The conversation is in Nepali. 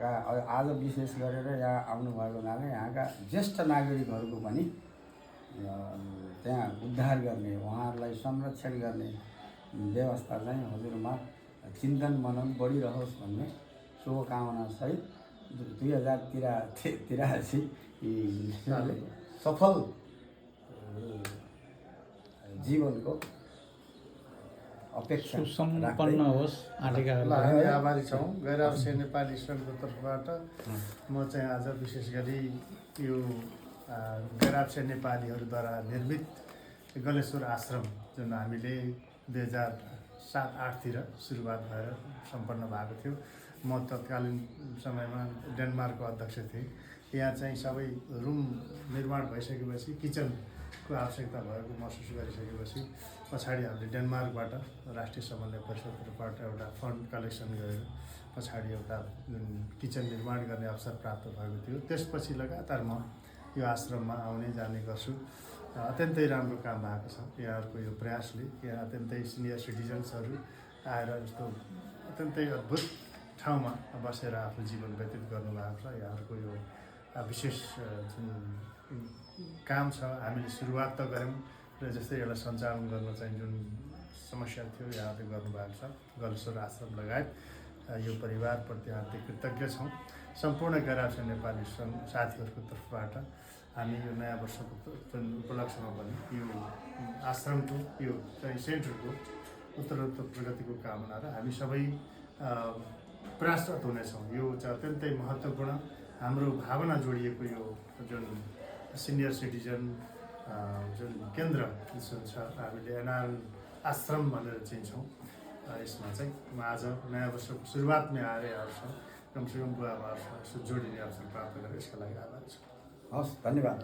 आज विशेष गरेर यहाँ आउनुभएको हुनाले यहाँका ज्येष्ठ नागरिकहरूको पनि त्यहाँ उद्धार गर्ने, उहाँहरूलाई संरक्षण गर्ने व्यवस्था चाहिँ हजुरमा चिन्तन मनन बढिरहोस् भन्ने शुभकामना सहित 2083 सफल जीवनको अपेक्षा सुसम्पन्न होस्। हामी आभारी छौँ गैर आवश्यक नेपाली सङ्घको तर्फबाट। म चाहिँ आज विशेष गरी यो गैर आवश्यक नेपालीहरूद्वारा निर्मित गलेश्वर आश्रम जुन हामीले 2007-08तिर सुरुवात भएर सम्पन्न भएको थियो। म तत्कालीन समयमा डेनमार्कको अध्यक्ष थिएँ। यहाँ चाहिँ सबै रुम निर्माण भइसकेपछि किचनको आवश्यकता भएको महसुस गरिसकेपछि पछाडि हामीले डेनमार्कबाट राष्ट्रिय समन्वय परिषदबाट एउटा फन्ड कलेक्सन गरेर पछाडि एउटा किचन निर्माण गर्ने अवसर प्राप्त भएको थियो। त्यसपछि लगातार म यो आश्रममा आउने जाने गर्छु। अत्यन्तै राम्रो काम भएको छ यहाँहरूको यो प्रयासले। यहाँ अत्यन्तै सिनियर सिटिजन्सहरू आएर यस्तो अत्यन्तै अद्भुत ठाउँमा बसेर आफ्नो जीवन व्यतीत गर्नुभएको छ। यहाँहरूको यो विशेष जुन काम छ हामीले सुरुवात त गऱ्यौँ र जस्तै यसलाई सञ्चालन गर्न चाहिँ जुन समस्या थियो यहाँले गर्नुभएको छ। गलेश्वर आश्रम लगायत यो परिवारप्रति हार्दिक कृतज्ञ छौँ। सम्पूर्ण गैर आवश्यक नेपाली साथीहरूको तर्फबाट हामी यो नयाँ वर्षको जुन उपलक्ष्यमा पनि यो आश्रमको यो चाहिँ सेन्टरको उत्तरोत्तर प्रगतिको कामना र हामी सबै प्रयासरत हुनेछौँ। यो चाहिँ अत्यन्तै महत्त्वपूर्ण हाम्रो भावना जोडिएको यो जुन सिनियर सिटिजन जुन केन्द्र जुन छ हामीले एनआरएन आश्रम भनेर चिन्छौँ। यसमा चाहिँ म आज नयाँ वर्षको सुरुवातमै आएर यहाँहरूसँग कमसेकम बुवाआमाहरूसँग जोडिने अवसर प्राप्त गरेर यसका लागि आभारी छु। हस्, धन्यवाद।